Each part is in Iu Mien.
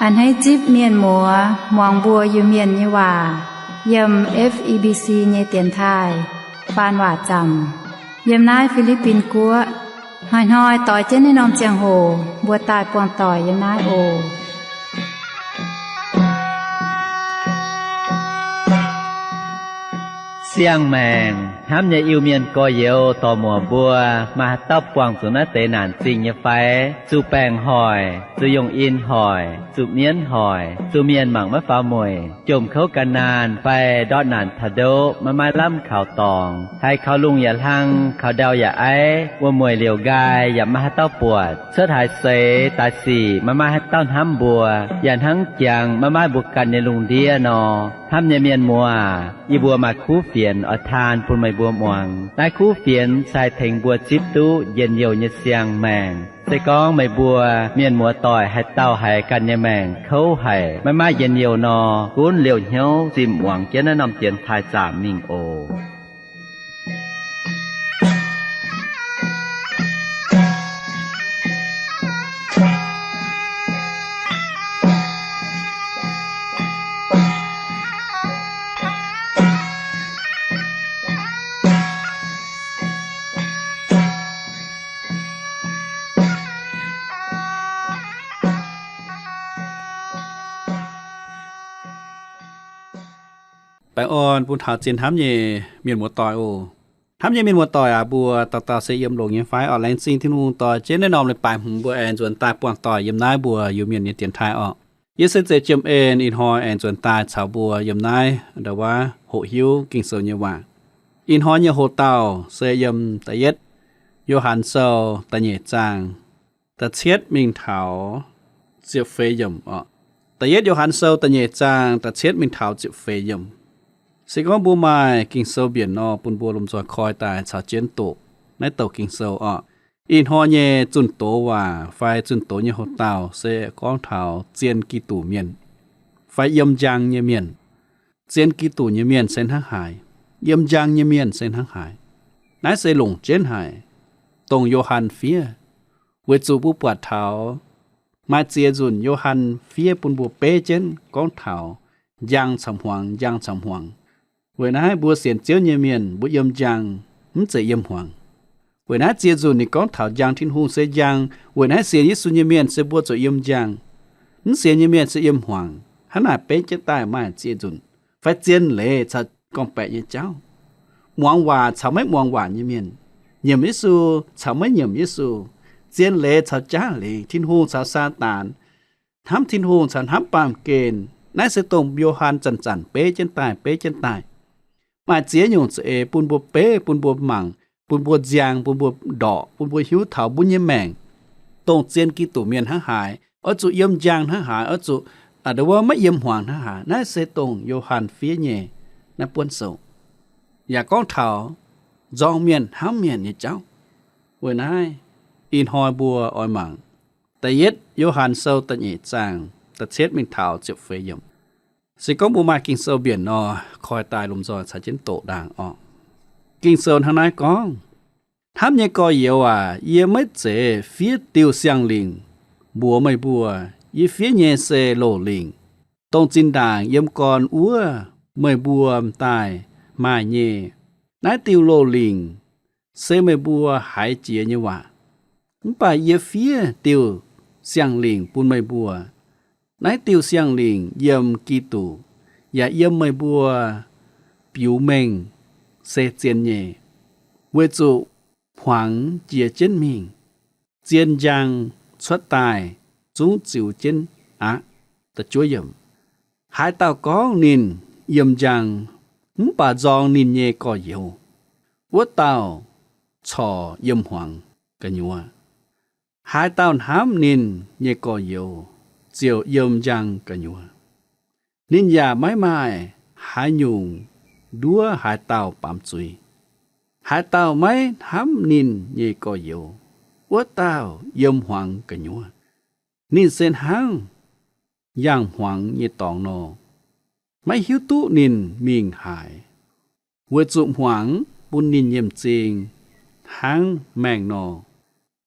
A'hneiv zipv mienh muoz muangx mbuo Iu-Mienh nyei waac yiem F E B C nyei dienx taaih faan waac zaamc yiem naaiv Fi^li^bin Guoqv. Hnoi-hnoi doix jienv naaiv norm ziangh hoc mbuo daaih buangh doic yiem naaiv oc. Siang-maengc hnamv nyei Iu-Mienh gorx-youz dorc-muoc mbuo, maaih haaix dauh buangh zuqc naaiv deix naanc zingh nyei fai? Zuqc baengc hoic, zuqc yungh in hoic, zuqc mienv hoic, zuqc mienh mangc maiv faaux mueic, jomc kouv gan naanh fai ndortv naanc taux ndoqv maiv maaih lamh kaux dorngx, haiz kaux lungh yaac hlang, kaux ndau yaac aiv, wuom-mueic liouc nqaai yaac maiv maaih haaix dauh buatc, cuotv haaix seix daaih sic maiv maaih haaix dauh hnamv mbuo, yaac hnangv jangx maiv maaih mbuo ganh nyei lungh ndiev nor. Hnamv nyei mienh muoz, yie mbuo maaih kuv fienx oix taan bun meih mbuo muangx. Naaiv kuv fienx se haih tengx mbuo zipv duqv njien-youh nyei siang-maengc. Se gorngv meih mbuo mienh muoz-doic haaix dauh haiz ganh nyei maengc kouv haic, maiv maaih njien-youh nor, gunv liouh hnyouv zinh muangx jienv naaiv norm dienx taaih zaamc mingh oc. Baengh orn bun taux zien hnamv nyei mienh muoz-doic oc. Hnamv nyei mienh muoz-doic aac, mbuo dauh dauh se yiem longx nyei fai? Oc, laengz zingh Tin-Hungh doix jienv naaiv norm leiz-baaix hmz mbuo aengx nzuonx daaih buangh doic yiem naaiv mbuo Iu-Mienh nyei dienx taaih orqc. Yie se Zeiv Jiem En, ih hnoi aengx nzuonx daaih caux mbuo yiem naaiv ndau wuov hoqc hiuv Ging-Sou nyei waac. Ih hnoi nyei hoc-dauh se yiem da'yietv Yo^han Sou da'nyeic zaang da'cietv mingh taux ziepc feix yiemc orqc. Da'yietv Yo^han Sou da'nyeic zaang da'cietv mingh taux ziepc feix yiemc. Se gorngv mbuo maaih Ging-Sou mbienc nor, bun mbuo lomh nzoih koi daaih caux jienv doqc naaiv douc Ging-Sou orqc. Ih hnoi nyei zunh doz waac fai zunh doz nyei hoc-dauh se gorngv taux zien Giduc mienh fai yiem njang nyei mienh. Zien Giduc nyei mienh se hnangv haaix? Yiem njang nyei mienh se hnangv haaix? Naaiv se longc jienv haic, dongh Yo^han fiev. Weic zuqc mbuo buatc taux maaih ziex nzunc Yo^han fiev bun mbuo beiv jienv gorngv taux njang caux hmuangx, njang caux hmuangx. Weic naaiv mbuo sienx Ziouv nyei mienh, mbuo yiem njang, mv zeiz yiem hmuangx. Weic naaiv ziex nzunc ninh gorngv taux njang, Tin-Hungh se njang. Weic naaiv sienx Yesu nyei mienh se mbuo zuqc yiem njang, mv sienx nyei mienh se yiem hmuangx. Hnangv naaic beiv jienv daaih maaih ziex nzunc, fai zien leiz caux gorngv-baeqc nyei jauv, muangx waac caux maiv muangx waac nyei mienh, nyiemc Yesu caux maiv nyiemc Yesu, zien leiz caux jaav leiz, Tin-Hungh caux Saadaan, hnamv Tin-Hungh caux hnamv baamh gen. Naaiv se dongh Yo^han zanc-zanc beiv jienv daaih, beiv jienv daaih. Maaih ziex nyungc za'eix bun mbuo beiv, bun mbuo mangc, bun mbuo nziang, bun mbuo ndorqc, bun mbuo hiuv taux mbuo nyei maengc, dongh zien Giduc mienh hnangv haaix, oix zuqc yiem njang hnangv haaix, oix zuqc, aa, ndo wuov maiv yiem hmuangx hnangv haaix. Naaiv se dongh Yo^han fiev nyei naaiv buonv sou, yaac gorngv taux nzorng mienh hnamv mienh nyei jauv. Weic naaiv ih hnoi mbuo oix mangc da'yietv Yo^han Sou da'nyeic zaang da'cietv mingh taux ziepc feix yiemc. Se gorngv mbuo maaih Ging-Sou mbienc nor, koi daaih lomh nzoih caux jienv doqc ndaangc orqc. Ging-Sou hnangv naaiv gorngv, Hnamv nyei gorx-youz aac, yie maiv zeiz fiev diuh siang-lingc mbuox meih mbuo. Yie fiev nyei se loz-lingc, dongh zinh ndaangc yiem gorn wuov meih mbuo m'daaih maaih nyei. Naaiv diuh loz-lingc se meih mbuo haiz jiex nyei waac. Mv baac yie fiev diuh siang-lingc bun meih mbuo. Naaiv diuh siang-lingc yiem Giduc yaac yiem meih mbuo biux mengh se zien nyei, weic zuqc hmuangx jiez jienv mingh, zien njang cuotv daaih zungv ziux jienv aqv. Haaix dauh gorngv ninh yiem njang mv baac nzorng ninh nyei gorx-youz, wuov dauh corc yiem hmuangx gu'nyuoz. Haaix dauh hnamv ninh nyei gorx-youz ziouc yiem njang gu'nyuoz. Ninh yaac maiv maaih haaix nyungc nduov haaix dauh baamz zuiz. Haaix dauh maiv hnamv ninh nyei gorx-youz, wuov dauh yiem hmuangx gu'nyuoz. Ninh se hnangv yangh hmuangx nyei dorngx nor, maiv hiuv duqv ninh mingh haaix, weic zuqc hmuangx bun ninh nyei m'zing hnangv maengh nor.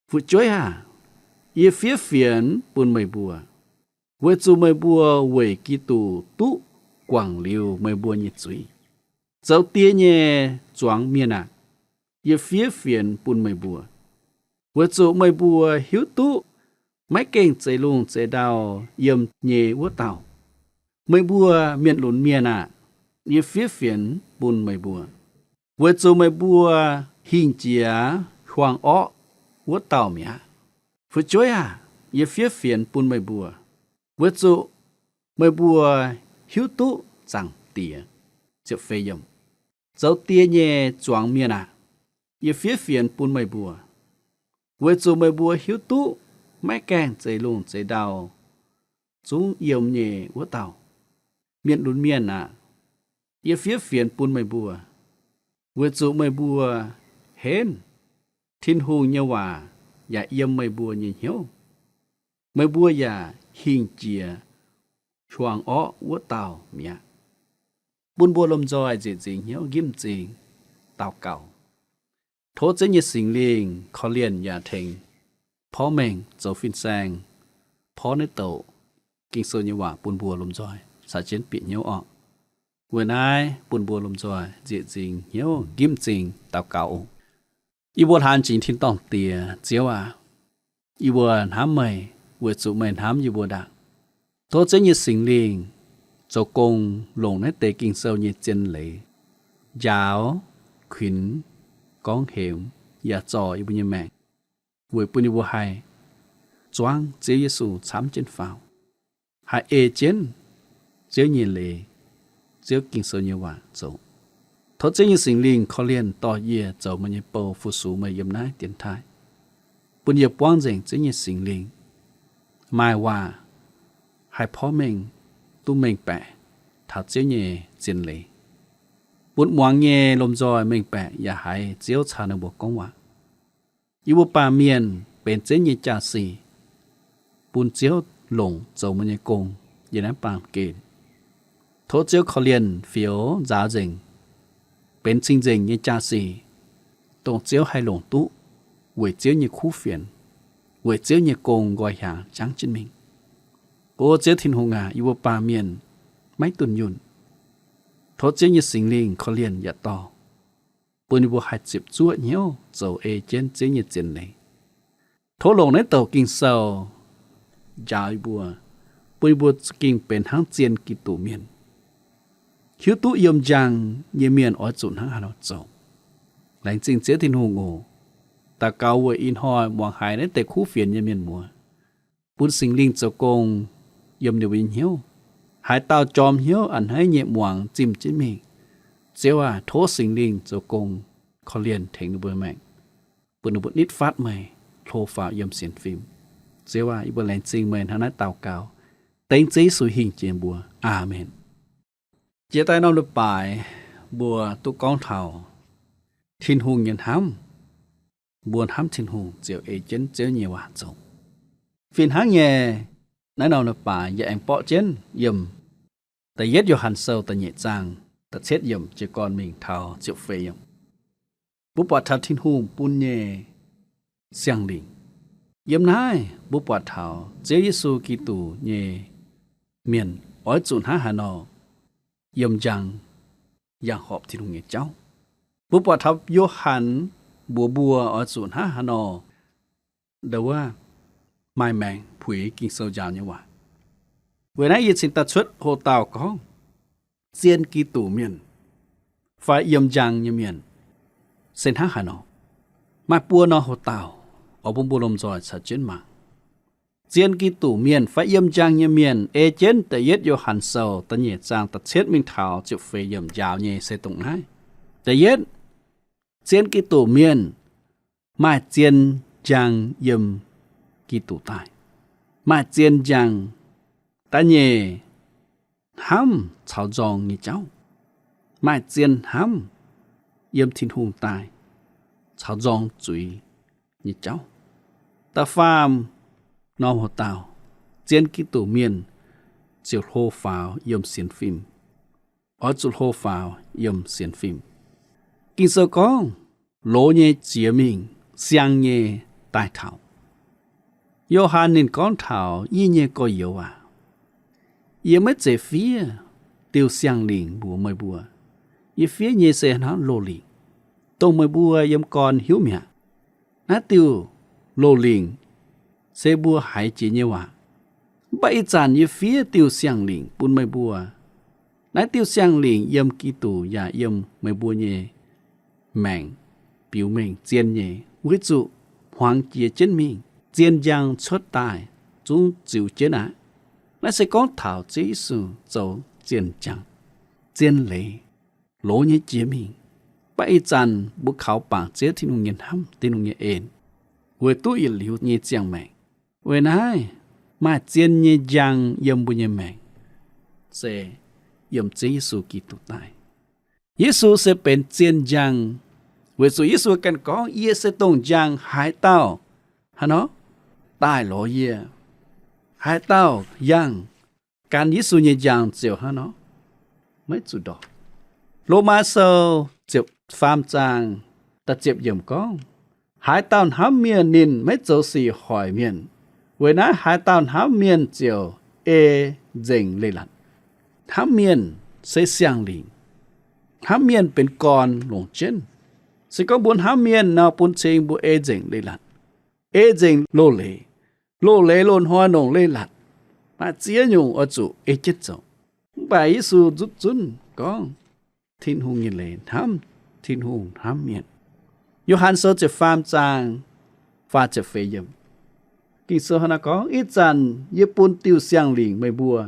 Fu'jueiv aah! Yie fiev fienx bun meih mbuo, Weic zuqc meih mbuo weic Giduc duqv guangc liuz meih mbuo nyei zuiz. Zoux die nyei zuangx mienh aah! Yie fiev fienx bun meih mbuo, weic zuqc meih mbuo hiuv duqv maiv gaengh zeix lungh zeix ndau yiem nyei wuov dauh. Meih mbuo mienh lunx mienh aah! Yie fiev fienx bun meih mbuo, weic zuqc meih mbuo hingh jiex hiuang orqv wuov dauh mi'aqv. Fu'jueiv aah! Yie fiev fienx bun meih mbuo, weic zuqc meih mbuo hiuv duqv Zaangc Diex. Zoux die nyei zuangx mienh aah! Yie fiev fienx bun meih mbuo, weic zuqc meih mbuo hiuv duqv maiv gaengh zeix lungh zeix ndau zungv yiem nyei wuov dauh. Mienh lunx mienh aah! Yie fiev fienx bun meih mbuo, weic zuqc meih mbuo henv Tin-Hungh nyei waac yaac yiem meih mbuo nyei hnyouv. Meih mbuo yaac hingh jiex hiuang orqv wuov dauh mi'aqv. Bun mbuo lomh nzoih nzieqc nzingx hnyouv nqimv m'zing daux gaux. Tov Ziouv nyei Singx Lingh korv-lienh yaac tengx porv mengh zoux fin-saeng, porv naaiv douc Ging-Sou nyei waac bun mbuo lomh nzoih caux jienv bieqc hnyouv orqc. Weic naaiv bun mbuo lomh nzoih nzieqc nzingx hnyouv nqimv m'zing daux gaux oc. Yie mbuo hlaang jiex tin-dorngh Diex, Ziouv aac, yie mbuo hnamv meih weic zuqc meih hnamv yie mbuo ndaangc. Tov Ziouv nyei Singx Lingh zoux gong longc naaiv deix Ging-Sou nyei zien leiz njaaux, kuinx, gorngv hemx yaac zorc yie mbuo nyei maengc, weic bun yie mbuo haih zuangv Ziouv Yesu camv jienv faaux, haih ei jienv Ziouv nyei leiz, Ziouv Ging-Sou nyei waac zoux. Tov Ziouv nyei Singx Lingh korv-lienh dorh yie zoux meih nyei bou fu-sux meih yiem naaiv dienx taaih, bun yie buangv nzengc Ziouv nyei Singx Lingh, maaih waac haih porv mengh duqv mengh baeqc taux Ziouv nyei zien leiz, bun muangx nyei lomh nzoih mengh baeqc yaac haiz Ziouv caux ninh mbuo gorngv waac. Yie mbuo baamh mienh benx Ziouv nyei jaa-sic, bun Ziouv longc zoux meih nyei gong yiem naaiv baamh gen. Tov Ziouv korv-lienh fioux nzaaux nzengc, benx cing-nzengc nyei jaa-sic, dongh Ziouv haih longc duqv weic Ziouv nyei kuv fienx, weic Ziouv nyei gong nqoi hiaangx jangv jienv mingh. O Ziouv Tin-Hungh aac, yie mbuo baamh mienh maiv dunh yunh. Tov Ziouv nyei Singx Lingh korv-lienh yaac dorh, bun yie mbuo haih ziepc zuoqv hnyouv zoux ei jienv Ziouv nyei zien leiz. Tov longc naaiv douc Ging-Sou njaaux yie mbuo, bun yie mbuo za'gengh benx hnangv zien Giduc mienh, hiuv duqv yiem njang nyei mienh oix zuqc hnangv haaix nor zoux. Laengz zingh Ziouv Tin-Hungh oc. Daux gaux weic ih hnoi muangx haiz naaiv deix kuv fienx nyei mienh muoz, bun Singx Lingh zoux gong yiem ninh mbuo nyei hnyouv. Haaix dauh jorm hnyouv a'hneiv nyei muangx zimh jienv mingh, Ziouv aac, tov Singx Lingh zoux gong korv-lienh tengx ninh mbuo maengc, bun ninh mbuo nitv fatv meih, hlo faaux yiem sienx fim. Ziouv aac, yie mbuo laengz zingh meih hnangv naaiv daux gaux, dengv Ziouv Yesu hingh jiex mbuo. Aamen. Jiex daaih norm leiz-baaix mbuo duqv gorngv taux Tin-Hungh nyei hnamv. Mbuo hnamv Tin-Hungh ziouc ei jienv Ziouv nyei waac zoux. Fih hnangv nyei, naaiv norm leiz-baaix yie aengx borqv jienv yiem Da'yietv Yo^han Sou da'nyeic zaang da'cietv yiemc jiez gorn mingh taux ziepc feix yiemc. Mbuo buatc taux Tin-Hungh bun nyei siang-lingc. Yiem naaiv mbuo buatc taux Ziouv Yesu Giduc nyei mienh oix zuqc hnangv haaix nor yiem njang yangh horpc Tin-Hungh nyei jauv. Mbuo buatc taux Yo^han mbuox mbuo oix zuqc hnangv haaix nor ndo wuov maaih maengc puix Ging-Sou njaaux nyei waac. Weic naaiv yie cingx daaih cuotv ho dauh gorngv, zien Giduc mienh fai yiem njang nyei mienh se hnangv haaix nor. Maaih buo norm ho dauh oix bun mbuo lomh nzoih caux jienv mangc. Zien Giduc mienh fai yiem njang nyei mienh ei jienv Da'yietv Yo^han Sou da'nyeic zaang da'cietv mingh taux ziepc feix yiemc njaaux nyei se dongh naaiv. Da'yietv, zien Giduc mienh maaih zien njang yiem Giduc daaih. Maaih zien njang da'nyeic hnamv caux nzorng nyei jauv. Maaih zien hnamv yiem Tin-Hungh daaih caux nzorng zuiz nyei jauv. Da'faam norm ho dauh, zien Giduc mienh ziouc hlo faaux yiem sienx fim. Oix zuqc hlo faaux yiem sienx fim. Ging-Sou gorngv, loz nyei jiex mingh, siang nyei daaih taux. Yo^han ninh gorngv taux yie nyei gorx-youz aac, Yie maiv zeiz fiev diuh siang-lingc mbuox meih mbuo. Yie fiev nyei se hnangv loz-lingc, dongh meih mbuo yiem gorn hiuv mi'aqv. Naaiv diuh loz-lingc se mbuo haiz jiex nyei waac. Mv baac ih zanc yie fiev diuh siang-lingc bun meih mbuo. Naaiv diuh siang-lingc yiem Giduc yaac yiem meih mbuo nyei maengc biux mengh zien nyei, weic zuqc hmuangx jiex jienv mingh, zien njang cuotv daaih zungv ziux jienv aqv. Naaiv se gorngv taux Ziouv Yesu zoux zien njang, zien leiz, loz nyei jiex mingh. Mv baac ih zanc mbuo kaux bangc Ziouv Tin-Hungh nyei hnamv, Tin-Hungh nyei en, weic duqv yietc liuz nyei ziangh maengc. Weic naaiv, maaih zien nyei njang yiem mbuo nyei maengc, se yiem Ziouv Yesu Giduc daaih. Yesu se benx zien njang, weic zuqc Yesu ganh gorngv, Yie se dongh njang, haaix dauh hnangv nor daaih lorz yie, haaix dauh yangh gan Yesu nyei njang ziouc hnangv nor maiv zuqc ndorpc. Lomaa Sou ziepc faam zaang da'ziepc yiemc gorngv, Haaix dauh hnamv mienh ninh maiv zoux sic hoic mienh. Weic naaiv haaix dauh hnamv mienh ziouc ei nzengc leiz-latc. Hnamv mienh se siang-lingc. Hnamv mienh benx gorn longc jienv. Se gorngv mbuo hnamv mienh nor, bun cing mbuo ei nzengc leiz-latc, ei nzengc loz-leiz. Loz-leiz loz-hnoi longc leiz-latc, maaih ziex nyungc oix zuqc ei jienv zoux. Mv baac Yesu nzutv zunv gorngv Tin-Hungh nyei leiz hnamv Tin-Hungh hnamv mienh. Yo^han Sou ziepc faam zaang faah ziepc feix yiemc, Ging-Sou hnangv naaiv gorngv, Ih zanc yie bun diuh siang-lingc meih mbuo.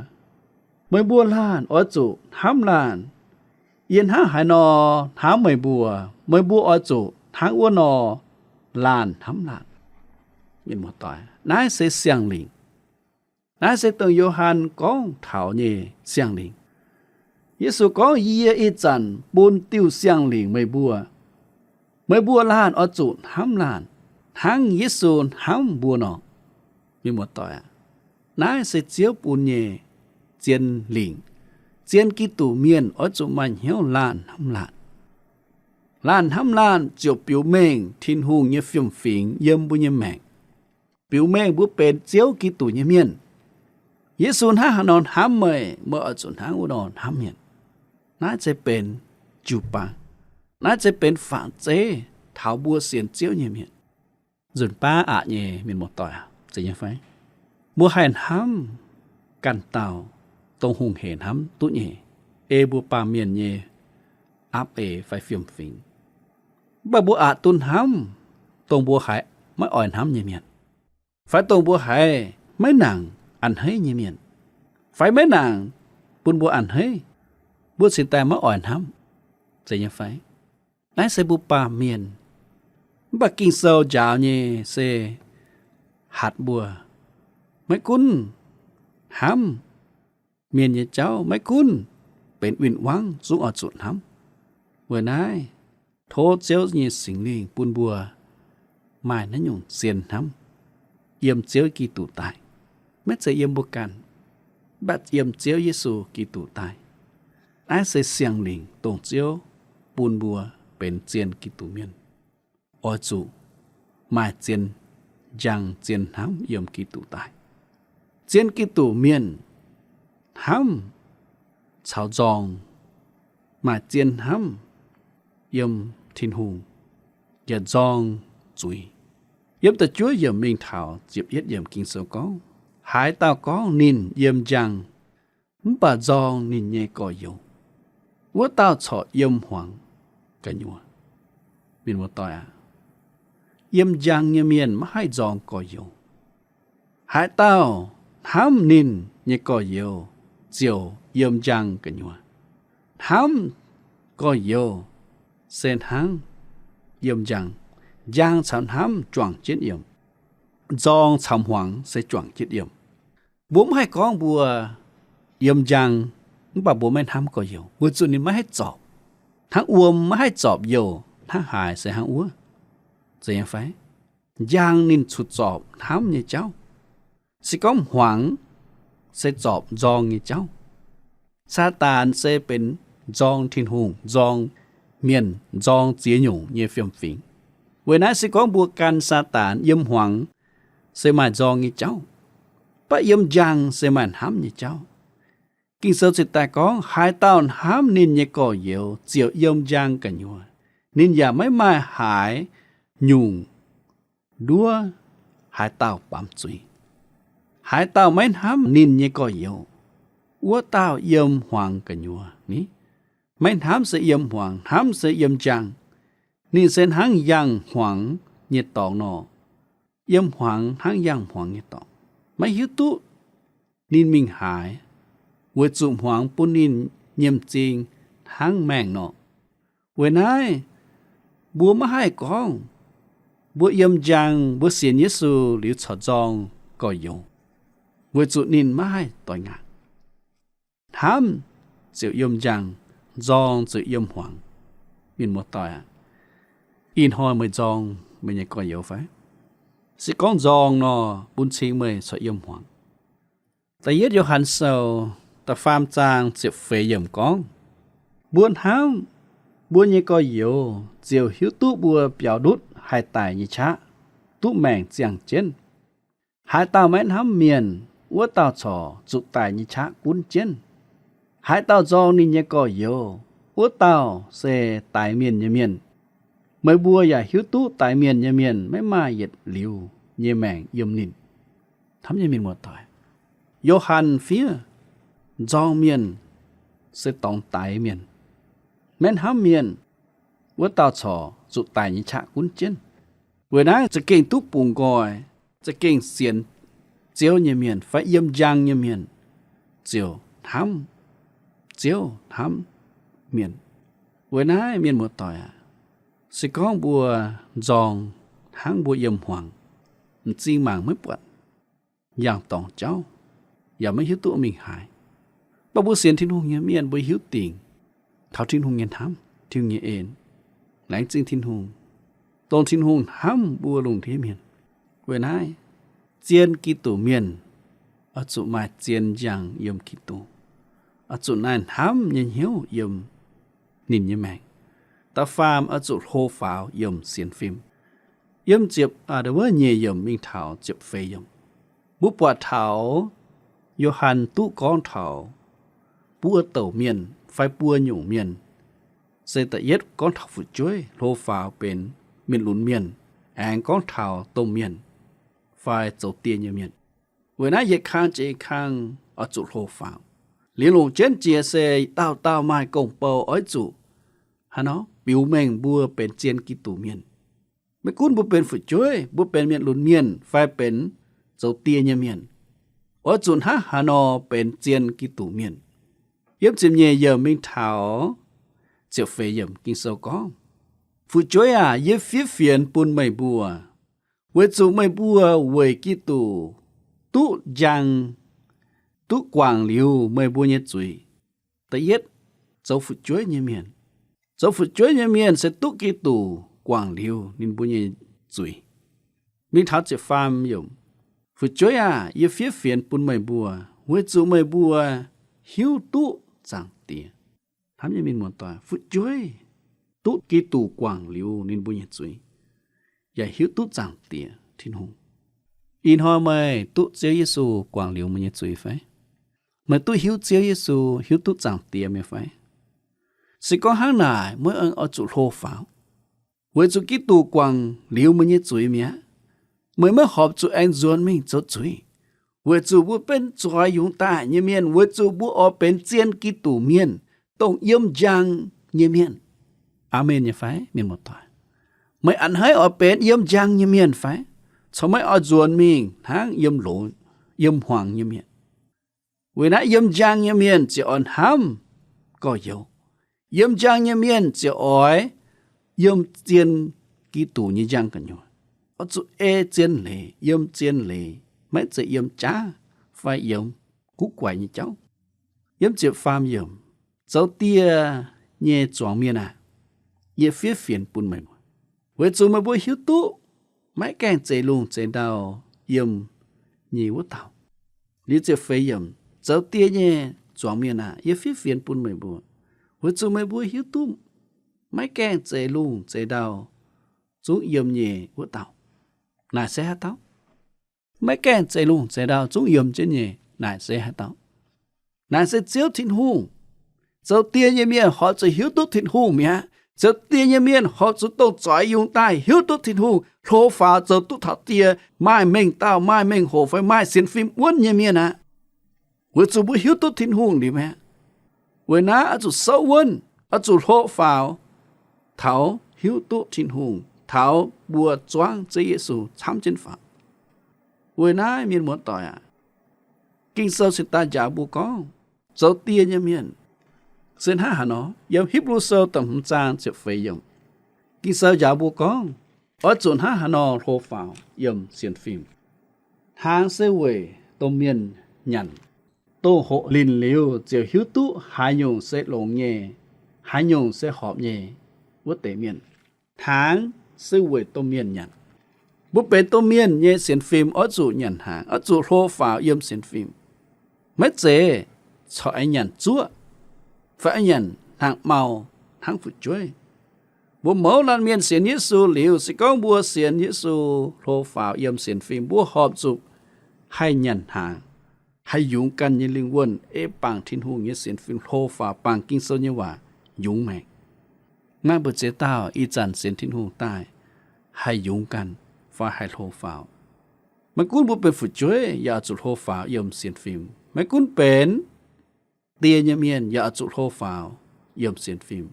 Meih mbuo laanh oix zuqc hnamv laanh. Yie hnangv haaix nor hnamv meih mbuo, meih mbuo oix zuqc hnangv wuov nor laanh hnamv laanh. Mienh muoz-doic, naaiv se siang-lingc. Naaiv se dongh Yo^han gorngv taux nyei siang-lingc. Yesu gorngv, Yie ih zanc bun diuh siang-lingc meih mbuo. Meih mbuo laanh oix zuqc hnamv laanh, hnangv Yesu hnamv mbuo nor. Mienh muoz-doic aac, naaiv se Ziouv bun nyei zien lingc. Zien Giduc mienh oix zuqc maaih hnyouv laanh hnamv laanh. Laanh hnamv laanh ziouc biux mengh Tin-Hungh nyei fiem-fingx yiem mbuo nyei maengc, biux mengh mbuo benx Ziouv Giduc nyei mienh. Yesu hnangv haaix nor hnamv meih, meih oix zuqc hnangv wuov nor hnamv mienh. Naaiv se benx jiu-baang. Naaiv se benx fangx zeiv taux mbuo sienx Ziouv nyei mienh. Nzunc baav aqc nyei mienh muoz-doic aac, zeiz nyei fai? Mbuo haih hnamv ganh dauh dongh hungh heic hnamv duqv nyei, ei mbuo baamh mienh nyei aapv eix fai fiem-fingx. Mv baac mbuo aqc duqv hnamv dongh mbuo haiz maiv oix hnamv nyei mienh, fai dongh mbuo haiz maiv nangc a'hneiv nyei mienh, fai maiv nangc bun mbuo a'hneiv, mbuo cingx daaih maiv oix hnamv, zeiz nyei fai? Naaiv se mbuo baamh mienh. Mv baac Ging-Sou njaaux nyei se hatc mbuo maiv gunv hnamv mienh nyei jauv, maiv gunv benx win-wangv zungv oix zuqc hnamv. Weic naaiv, tov Ziouv nyei Singx Lingh bun mbuo maaih naaiv nyungc zien hnamv yiem Ziouv Giduc daaih. Maiv zeiz yiem mbuo ganh, mv baac yiem Ziouv Yesu Giduc daaih. Naaiv se siang-lingc dongh Ziouv bun mbuo benx zien Giduc mienh. Oix zuqc maaih zien njang zien hnamv yiem Giduc daaih. Zien Giduc mienh hnamv caux nzorng, maaih zien hnamv yiem Tin-Hungh, yaac nzorng zuiz. Yiem da'juov yiemc mingh taux ziepc yietv yiemc Ging-Sou gorngv, Haaix dauh gorngv ninh yiem njang, mv baac nzorng ninh nyei gorx-youz, wuov dauh corc yiem hmuangx gu'nyuoz. Mienh muoz-doic aac, yiem njang nyei mienh maiv haih nzorng gorx-youz. Haaix dauh hnamv ninh nyei gorx-youz ziouc yiem njang gu'nyuoz. Hnamv gorx-youz se hnangv yiem njang. Njang caux hnamv juangc jienv yiem. Nzorng caux hmuangx se juangc jienv yiem. Mbuo maiv haih gorngv mbuo yiem njang, mv baac mbuo maiv hnamv gorx-youz, weic zuqc ninh maiv haih zorpc. Hnangv wuom maiv haih zorpc youh, hnangv haaix se hnangv wuov. Zeiz nyei fai? Njang ninh cuotv zorpc hnamv nyei jauv. Se gorngv hmuangx se zorpc nzorng nyei jauv. Saadaan se benx nzorng Tin-Hungh, nzorng mienh, nzorng ziex nyungc nyei fiem-fingx. Weic naaiv se gorngv mbuo gan Saadaan yiem hmuangx se maaih nzorng nyei jauv, mv baac yiem njang se maaih hnamv nyei jauv. Ging-Sou ziouc daaih gorngv, haaix dauh hnamv ninh nyei gorx-youz ziouc yiem njang gu'nyuoz. Ninh yaac maiv maaih haaix nyungc nduov haaix dauh baamz zuiz. Haaix dauh maiv hnamv ninh nyei gorx-youz, wuov dauh yiem hmuangx gu'nyuoz ni. Maiv hnamv se yiem hmuangx, hnamv se yiem njang. Ninh se hnangv yangh hmuangx nyei dorngx nor. Yiem hmuangx hnangv yangh hmuangx nyei dorngx, maiv hiuv duqv ninh mingh haaix, weic zuqc hmuangx bun ninh nyei m'zing hnangv maengh nor. Weic naaiv, mbuo maiv haih gorngv mbuo yiem njang, mbuo sienx Yesu liuz corc nzorng gorx-youz, weic zuqc ninh maiv haih doix ngaangc. Hnamv ziouc yiem njang, nzorng ziouc yiem hmuangx. Mienh muoz-doic aac, ih hnoi meih nzorng meih nyei gorx-youz fai? Se gorngv nzorng nor, bun cing meih corc yiem hmuangx. Da'yietv Yo^han Sou da'faam zaang ziepc feix yiemc gorngv, mbuo hnamv mbuo nyei gorx-youz ziouc hiuv duqv mbuo biaux ndutv haih daic nyei qaqv, duqv maengc ziangh jienv. Haaix dauh maiv hnamv mienh, wuov dauh corc zuqc daic nyei qaqv gunv jienv. Haaix dauh nzorng ninh nyei gorx-youz, wuov dauh se daix mienh nyei mienh. Meih mbuo yaac hiuv duqv daix mienh nyei mienh maiv maaih yietc liuz nyei maengc yiem ninh. Hnamv nyei mienh muoz-doic, Yo^han fiev nzorng mienh se dorngx daix mienh. Maiv hnamv mienh, wuov dauh corc zuqc daic nyei qaqv gunv jienv. Weic naaiv za'gengh duqv bungx nqoi, za'gengh sienx Ziouv nyei mienh fai yiem njang nyei mienh ziouc hnamv Ziouv, hnamv mienh. Weic naaiv mienh muoz-doic aac, se gorngv mbuo nzorng hnangv mbuo yiem hmuangx, m'zing mangc maiv buatc, yangh dorngx jauv, yaac maiv hiuv duqv mingh haaix. Mv baac mbuo sienx Tin-Hungh nyei mienh mbuo hiuv dingc taux Tin-Hungh nyei hnamv, Tin-Hungh nyei en, laengz zingh Tin-Hungh, dongh Tin-Hungh hnamv mbuo lungh ndiev mienh. Weic naaiv, zien Giduc mienh oix zuqc maaih zien njang yiem Giduc, oix zuqc maaih hnamv nyei hnyouv yiem ninh nyei maengc. Da'faam, oix zuqc hlo faaux yiem sienx fim. Yiem ziepc, aa, wuov nyeic yiemc mingh taux ziepc feix yiemc, mbuo buatc taux Yo^han duqv gorngv taux buo douc mienh fai buo nyungc mienh. Se da'yietv gorngv taux fu'jueiv hlo faaux benx mienh lunx mienh, aengx gorngv taux domh mienh fai zoux die nyei mienh. Weic naaiv yietc kang jiex kang oix zuqc hlo faaux. Liuz longc jienv jiex se dauh dauh maaih gong-bou oix zuqc haaix nor biux mengh mbuo benx zien Giduc mienh. Maiv gunv mbuo benx fu'jueiv, mbuo benx mienh lunx mienh fai benx zoux die nyei mienh, oix zuqc hnangv haaix nor benx zien Giduc mienh. Yiem ziepc nyeic yiemc mingh taux ziepc feix yiemc Ging-Sou gorngv, fu'jueiv aac, yie fiev fienx bun meih mbuo, weic zuqc meih mbuo weic Giduc duqv njang, duqv guangc liuz meih mbuo nyei zuiz. Da'yietv, zoux fu'jueiv nyei mienh. Zoux fu'jueiv nyei mienh se duqv Giduc guangc liuz ninh mbuo nyei zuiz. Mingh taux ziepc faam yiemc, fu'jueiv aah! Yie fiev fienx bun meih mbuo, weic zuqc meih mbuo hiuv duqv Zaangc Diex. Hnamv nyei mienh muoz-doic, fu'jueiv duqv Giduc guangc liuz ninh mbuo nyei zuiz, yaac hiuv duqv Zaangc Diex Tin-Hungh. Ih hnoi meih duqv Ziouv Yesu guangc liuz meih nyei zuiz fai? Meih duqv hiuv Ziouv Yesu, hiuv duqv Zaangc Diex mi'aqv fai? Se gorngv hnangv naaic, meih oix zuqc hlo faaux, weic zuqc Giduc guangc liuz meih nyei zuiz mi'aqv. Meih maiv horpc zuqc aengx nzuonx mingh zoux zuiz, weic zuqc mbuo benx zuiz yungz daaih nyei mienh, weic zuqc mbuo oix benx zien Giduc mienh, dongh yiem njang nyei mienh. Aamen nyei fai, mienh muoz-doic? Meih a'hneiv oix benx yiem njang nyei mienh fai? Corc maiv oix nzuonx mingh hnangv yiem loz, yiem hmuangx nyei mienh. Weic naaiv yiem njang nyei mienh ziouc oix hnamv gorx-youz. Yiem njang nyei mienh ziouc oix yiem zien Giduc nyei njang gu'nyuoz. Oix zuqc ei zien leiz, yiem zien leiz, maiv zeiz yiem jaav fai yiem guv guaix nyei jauv. Yiem ziepc faam yiemc, zoux die nyei zuangx mienh aah! Yie fiev fienx bun meih mbuo, weic zuqc meih mbuo hiuv duqv maiv gaengh zeix lungh zeix ndau yiem nyei wuov dauh. Liuz ziepc feix yiemc, zoux die nyei zuangx mienh aah! Yie fiev fienx bun meih mbuo, weic zuqc meih mbuo hiuv duqv maiv gaengh zeix lungh zeix ndau zungv yiem nyei wuov dauh. Naaic se haaix dauh? Maiv gaengh zeix lungh zeix ndau zungv yiem jienv nyei, naaic se haaix dauh? Naaiv se Ziouv Tin-Hungh. Zoux dieh nyei mienh horpc zuqc hiuv duqv Tin-Hungh mi'aqv. Zoux dieh nyei mienh horpc zuqc dongh zoix yungz daaih hiuv duqv Tin-Hungh, hlo faaux zoux duqv taux dieh, maaih mengh dauh, maaih mengh hoc fai maaih sienx fim wuonv nyei mienh aqv. Weic zuqc mbuo hiuv duqv Tin-Hungh liuz mi'aqv. Weic naaiv oix zuqc souv wuonv, oix zuqc hlo faaux, taux hiuv duqv Tin-Hungh, taux mbuo zuangv Ziouv Yesu camv jienv faaux. Weic naaiv mienh muoz-doic aac, Ging-Sou cingx daaih njaaux mbuo gorngv, zoux dieh nyei mienh se hnangv haaix nor. Yiem Hipv^lu Sou da'hmz zaang ziepc feix yiemc, Ging-Sou njaaux mbuo gorngv, oix zuqc hnangv haaix nor hlo faaux yiem sienx fim. Hnaangx se weic domh mienh nyanc, dongh hoqc linc liuz ziouc hiuv duqv haaix nyungc se longx nyei, haaix nyungc se horpc nyei wuov deix mienh. Hnaangx se weic domh mienh nyanc. Mbuo benx domh mienh nyei sienx fim oix zuqc nyanc hnaangx, oix zuqc hlo faaux yiem sienx fim. Maiv zeiz corc aengx nyanc zuoqv fai aengx nyanc hnaangx-mau hnangv fu'jueiv. Mbuo mouz laanh mienh sienx Yesu liuz, se gorngv mbuo sienx Yesu hlo faaux yiem sienx fim, mbuo horpc zuqc haih nyanc hnaangx, haih yungz ganh nyei lingh wuonh, ei bangc Tin-Hungh nyei sienx fim hlo faaux, bangc Ging-Sou nyei waac yungz maengc. Naaiv mbu'ziex dauh ih zanc sienx Tin-Hungh daaih haih yungz ganh fai haih hlo faaux. Maiv gunv mbuo benx fu'jueiv yaac oix zuqc hlo faaux yiem sienx fim. Maiv gunv benx die nyei mienh yaac oix zuqc hlo faaux yiem sienx fim.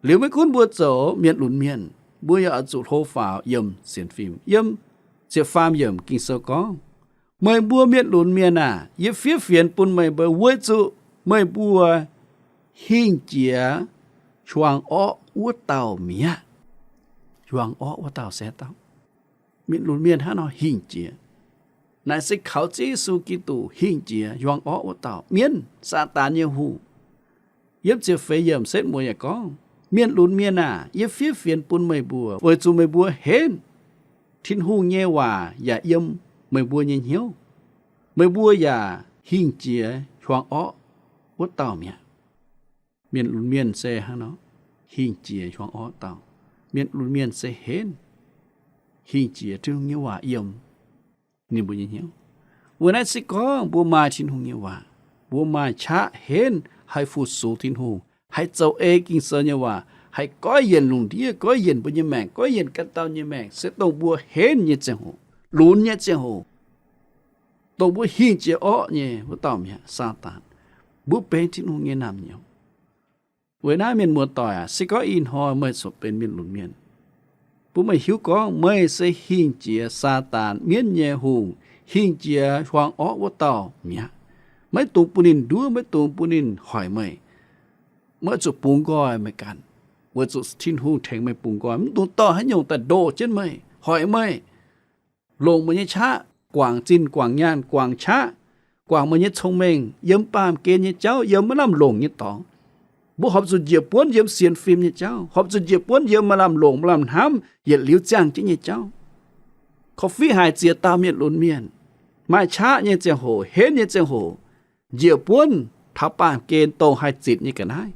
Liuz maiv gunv mbuo zoux mienh lunx mienh, mbuo yaac oix zuqc hlo faaux yiem sienx fim. Yiem ziepc faam yiemc Ging-Sou gorngv, meih mbuo mienh lunx mienh aah! Yie fiev fienx bun meih mbuo weic zuqc meih mbuo hingh jiex hiuang orqv wuov dauh mi'aqv. Hiuang orqv wuov dauh se haaix dauh? Mienh lunx mienh hnangv nor hingh jiex, naaic se kaux Ziouv Yesu Giduc hingh jiex hiuang orqv wuov dauh mienv, Saadaan nyei hungh. Yiem ziepc feix yiemc setv mueiz yaac gorngv, mienh lunx mienh aah! Yie fiev fienx bun meih mbuo weic zuqc meih mbuo henv Tin-Hungh nyei waac yaac yiem meih mbuo nyei hnyouv. Meih mbuo yaac hingh jiex hiuang orqv wuov dauh mi'aqv. Mienh lunx mienh se hnangv nor, hingh jiex hiuang orqv dauh. Mienh lunx mienh se henv, hingh jiex Tin-Hungh nyei waac yiem ninh mbuo nyei hnyouv. Weic naaiv se gorngv mbuo maaih Tin-Hungh nyei waac, mbuo maaih qaqv henv haih fu-sux Tin-Hungh, haih zoux ei Ging-Sou nyei waac, haih goiv yienc lungh ndiev, goiv yienc mbuo nyei maengc, goiv yienc ganh dauh nyei maengc, se dongh mbuo henv nyei ziangh hoc, lunx nyei ziangh hoc, dongh mbuo hingh jiex orqv nyei wuov dauh mi'aqv, Saadaan. Mbuo benx Tin-Hungh nyei naamh nyouz. Weic naaiv mienh muoz-doic aac, se gorngv ih hnoi meih corc benx mienh lunx mienh, bun meih hiuv gorngv meih se hingh jiex Saadaan mienv nyei hungh, hingh jiex hiuang orqv wuov dauh mi'aqv. Maiv dungx bun ninh nduov, maiv dungx bun ninh hoic meih. Meih zuqc bungx nqoi meih ganh, weic zuqc Tin-Hungh tengx meih bungx nqoi. Mv dungx dorh haaix nyungc daaih ndoh jienv meih, hoic meih, longc meih nyei qaqv guangc zinh guangc nyaanh guangc qaqv, guangc meih nyei cong-mengh yiem baamh gen nyei jauv, yiem maiv lamh longc nyei dorngx. Mbuo horpc zuqc njiec buonv yiem sienx fim nyei jauv, horpc zuqc njiec buonv yiem maaih lamh longc maaih lamh hnamv yietc liuz ziangh jienv nyei jauv. Korv-fiqv haic ziex dauh mienh lunx mienh, maaih qaqv nyei ziangh hoc, henv nyei ziangh hoc, njiec buonv taux baamh gen dongh haih zitc nyei ga'naaiv.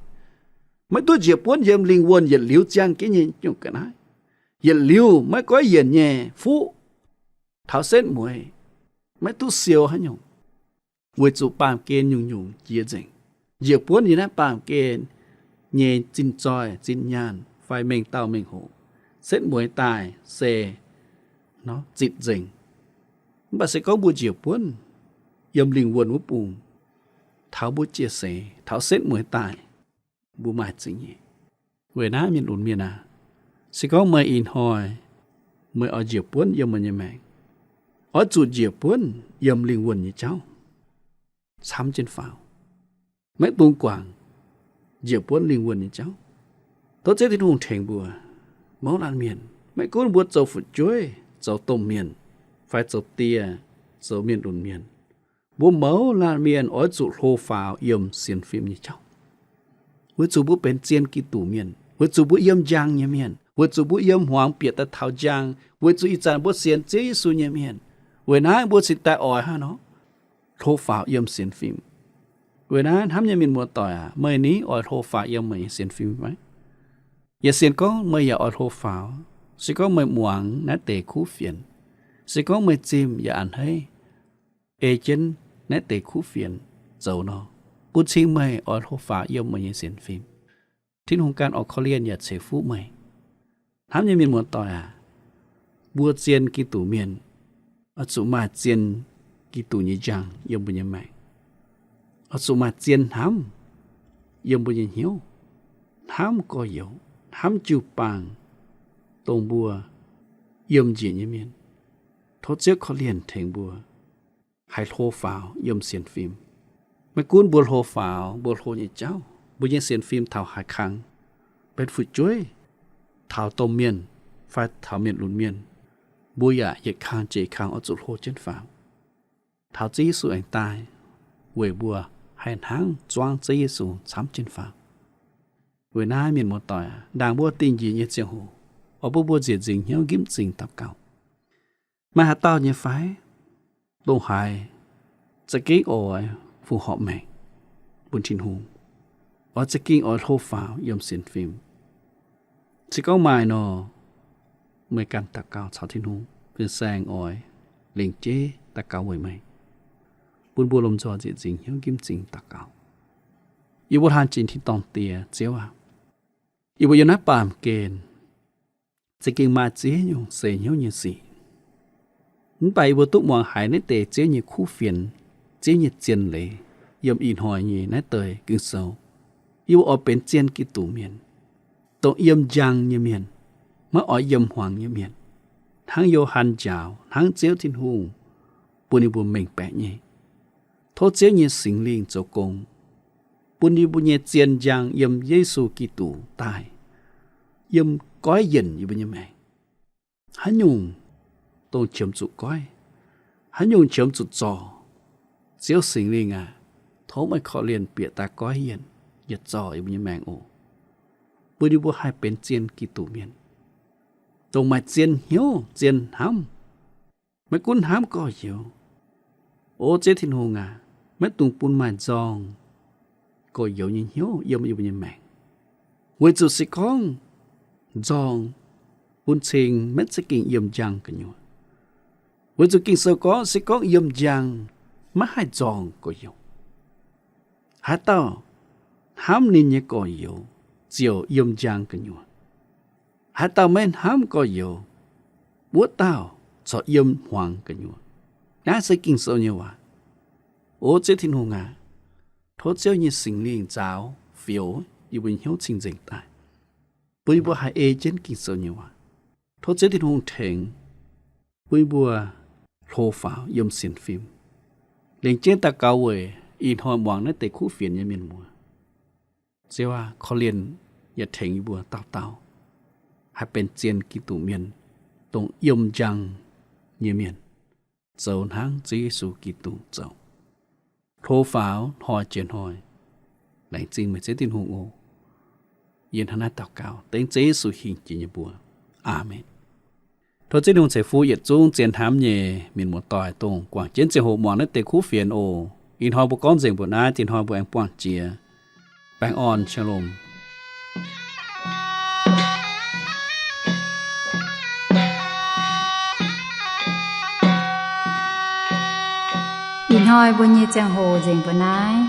Maiv duqv njiec buonv yiem lingh wuonh yietc liuz ziangh jienv nyei nyungc ga'naaiv, yietc liuz maiv goiv yienc nyei fuqv, taux setv mueiz maiv duqv siou haaix nyungc, weic zuqc baamh gen nyungc-nyungc jiex nzengc. Njiec buonv yiem naaiv baamh gen nyei zinh zoih, zinh nyaanh fai mengh dauh mengh hoc, setv mueiz daaih se zitc nzengc. Mv baac se gorngv mbuo njiec buonv yiem lingh wuonh wuov bung, taux mbuo jieh seix, taux setv mueiz daaih, mbuo maaih zingh nyeic. Weic naaiv mienh lunx mienh aac, se gorngv meih ih hnoi meih oix njiec buonv yiem meih nyei maengc, oix zuqc njiec buonv yiem lingh wuonh nyei jauv camv jienv faaux. Maiv dungx guangc njiec buonv lingh wuonh nyei jauv. Tov Ziouv Tin-Hungh tengx mbuo mouz laanh mienh, maiv gunv mbuo zoux fu'jueiv, zoux domh mienh, fai zoux die, zoux mienh lunx mienh, mbuo mouz laanh mienh oix zuqc hlo faaux yiem sienx fim nyei jauv. Weic zuqc mbuo benx zien Giduc mienh, weic zuqc mbuo yiem njang nyei mienh, weic zuqc mbuo yiem hmuangx bieqc daaih taux njang, weic zuqc ih zanc mbuo sienx Ziouv Yesu nyei mienh. Weic naaiv mbuo cingx daaih oix hnangv nor hlo faaux yiem sienx fim. Weic naaiv hnamv nyei mienh muoz-doic aac, meih ni oix hlo faaux yiem meih nyei sienx fim fai? Yaac sienx gorngv meih yaac oix hlo faaux, se gorngv meih muangx naaiv deix kuv fienx, se gorngv meih zimh yaac a'hneiv ei jienv naaiv deix kuv fienx, zoux nor, bun cing meih oix hlo faaux yiem meih nyei sienx fim. Tin-Hungh ganh oix korv-lienh yaac ceix fuqv meih. Hnamv nyei mienh muoz-doic aac, mbuo zien Giduc mienh oix zuqc maaih zien Giduc nyei njang yiem mbuo nyei maengc. Oix zuqc maaih zien hnamv yiem mbuo nyei hnyouv, hnamv gorx-youz, hnamv jiu-baang, dongh mbuo yiem njiec nyei mienh. Tov Ziouv korv-lienh tengx mbuo haih hlo faaux yiem sienx fim. Maiv gunv mbuo hlo faaux mbuo hlo nyei jauv, mbuo nyei sienx fim taux haaix kang, benx fu'jueiv, taux domh mienh fai taux mienh lunx mienh, mbuo yaac yietc kang jiex kang oix zuqc hlo jienv faaux, taux Ziouv Yesu aengx daaih, weic mbuo haih hnangv zuangv Ziouv Yesu camv jienv faaux. Weic naaiv mienh muoz-doic aac, ndaangc mbuo dingh njiec nyei ziangh hoc, oix bun mbuo nzieqc nzingc hnyouv nqimv zingh daux gaux. Maaih haaix dauh nyei fai, dongh haiz za'gengh oix fungx horpc maengc bun Tin-Hungh, oix za'gengh oix hlo faaux yiem sienx fim? Se gorngv maaih nor, meih ganh daux gaux caux Tin-Hungh, fin-saeng oix lengc jeiv daux gaux weic meih, bun mbuo lomh nzoih nzieqc nzingc hnyouv nqimv zingh daux gaux. Yie mbuo hlaang jiex tin-dorngh Diex, Ziouv aac, yie mbuo yiem naaiv baamh gen za'gengh maaih ziex nyungc seix hnyouv nyei sic. Mv baac yie mbuo duqv muangx haiz naaiv deix Ziouv nyei kuv fienx, Ziouv nyei zien leiz yiem ih hnoi nyei naaiv deix Ging-Sou. Yie mbuo oix benx zien Giduc mienh, dongh yiem njang nyei mienh, maiv oix yiem hmuangx nyei mienh, hnangv Yo^han njaaux, hnangv Ziouv Tin-Hungh bun yie mbuo mengh baeqc nyei. Tov Ziouv nyei Singx Lingh zoux gong, bun yie mbuo nyei zien njang yiem Yesu Giduc daaih, yiem goiv yienc yie mbuo nyei maengc. Haaix nyungc dongh qiemx zuqc goiv, haaix nyungc qiemx zuqc zorc, Ziouv Singx Lingh aac, tov meih korv-lienh bieqc daaih goiv yienc, yietc zorc yie mbuo nyei maengc oc. Bun yie mbuo haih benx zien Giduc mienh, dongh maaih zien hnyouv, zien hnamv, maiv gunv hnamv gorx-youz. O Ziouv Tin-Hungh aac, maiv dungx bun maaih nzorng gorx-youz nyei hnyouv yiem yie mbuo nyei maengc. Weic zuqc se gorngv nzorng bun cing maiv za'gengh yiem njang gu'nyuoz. Weic zuqc Ging-Sou gorngv, se gorngv yiem njang maiv haih nzorng gorx-youz. Haaix dauh hnamv ninh nyei gorx-youz ziouc yiem njang gu'nyuoz. Haaix dauh maiv hnamv gorx-youz, wuov dauh corc yiem hmuangx gu'nyuoz. Naaiv se Ging-Sou nyei waac. O Ziouv Tin-Hungh aac, tov Ziouv nyei Singx Lingh nzaaux fioux yie mbuo nyei hnyouv cing-nzengc daaih, bun yie mbuo haih ei jienv Ging-Sou nyei waac. Tov Ziouv Tin-Hungh tengx bun yie mbuo hlo faaux yiem sienx fim, lengc jienv daux gaux weic ih hnoi muangx naaiv deix kuv fienx nyei mienh muoz. Ziouv aac, korv-lienh yaac tengx yie mbuo dauh dauh haih benx zien Giduc mienh, dongh yiem njang nyei mienh, zoux hnangv Ziouv Yesu Giduc zoux, hlo faaux hnoi jiex hnoi. Laengz zingh meih Ziouv Tin-Hungh oc. Yie hnangv naaiv daux gaux dengv Ziouv Yesu hingh jiex nyei mbuox. Aamen. Tov Ziouv Tin-Hungh ceix fuqv yietc zungv zien hnamv nyei mienh muoz-doic, dongh guangc jienv ziangh hoc muangx naaiv deix kuv fienx oc. Ih hnoi mbuo gorngv nzengc mbuoqc naaiv, dinh hnoi mbuo aengx buangh jiex. Baengh orn, shalom. Ih hnoi mbuo nyei ziangh hoc nzengc mbuoqc naaiv.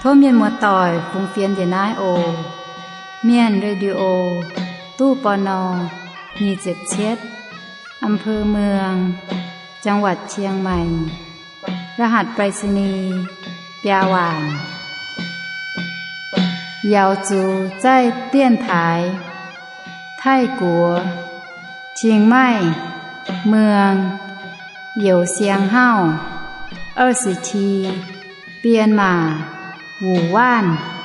Tov mienh muoz-doic fungx fienx njiec naaiv oc. Mienh Radio, ตู้ ปณ. nyic ziepc cietv, อำเภอเมือง จังหวัดเชียงใหม่ รหัสไปรษณีย์ biaa waanc. 瑶族在电台 Taiv-Guoqv, Chiang Mai, เมือง Youz Siang Hauv, 二十七, 编码 Wuoz Waanv.